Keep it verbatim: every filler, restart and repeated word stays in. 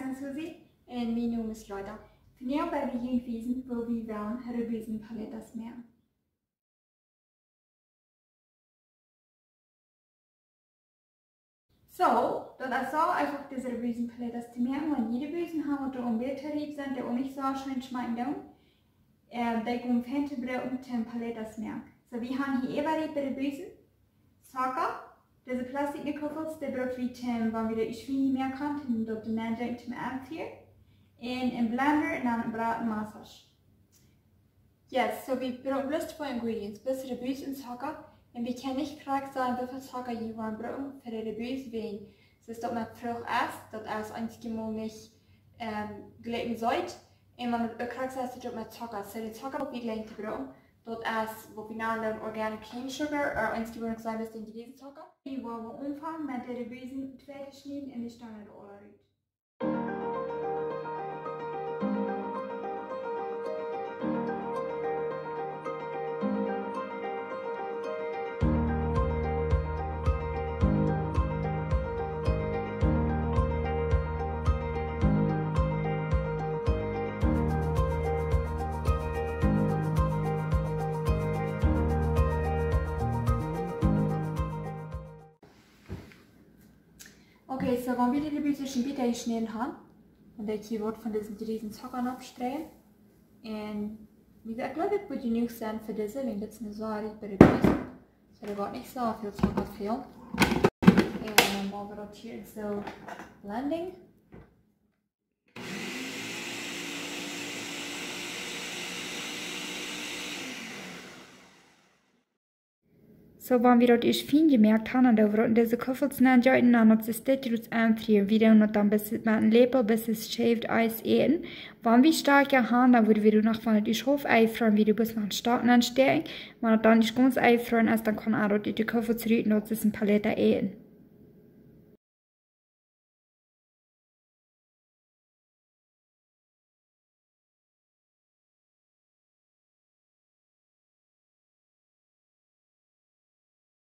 Ekj sie Susi un mien Nomen es Leida. Vondoag woa wie junt wiesen, woo wie wellen Rebusen paletas moaken. Soo, daut es soo eefach dise Rebusen paletas to moaken, wan jie Rebusen haben waut doa aum bät riep sent, dee uk nich soo scheen schmakjen doonen. Ehm, dee gonen fein to bruken toom paletas moaken. Soo, wie haben hia äwariepe Rebusen, Zocka, dise plastikne Kuffels, dee bruck wie toom, wan wie dee ieescht fein jemoakt haben, toom daut nenn doonen toom aunfieren. Un een Blender un dan een Bratenmassa. Yes, soo wie brucken bloos twee ingredients, bloos Rebus un Zocka. Un wie kjennen nich krakjt sajen woo väl Zocka jie woaren brucken fa de Rebus, wäajen soo aus daut met Frucht es, daut es eenjemol nich, ehm, jlikj seet. Un wan daut uk krakjt es, daut met Zocka. Soo dän Zocka waut wie jlikjen to brucken, daut es waut wie nanen organic cane sugar, ooda eenjemol uk sajen, daut es dän Jriesenzucka. Wie woaren aunfangen met de Rebusen twei to schnieden un dee stonen doa aula rut. Okay, soo wan wie de Rebus een bät jeschnäden haben, dan woa ekj hia waut von disen Jriesenzucka oppstreien. Un wie, ekj jleew, daut woat jenuach sennen fa dise, wäajen dit es een sea riepa Rebus. Soo, doa woat nich soo väl Zucka fälen. Un dan woa wie daut hia soo blenden. Soo, wan wie daut ieescht fein jemoakt haben, dan doo wie daut en dise Kuffels nenn doonen un dan daut es dit rut aunfieren. Wie doonen daut dan met een Läpel bat et schäft es äten. Wan wie Stoakja haben, dan woa wie doa noch von daut ieescht haulf eifrieren, wie doa bloos noch een Stoakj nenn stäakjen. Wan daut dan ieescht gaunz eifrieren es, dan kaun eena daut ut de Kuffels rut un daut es een paleta äten.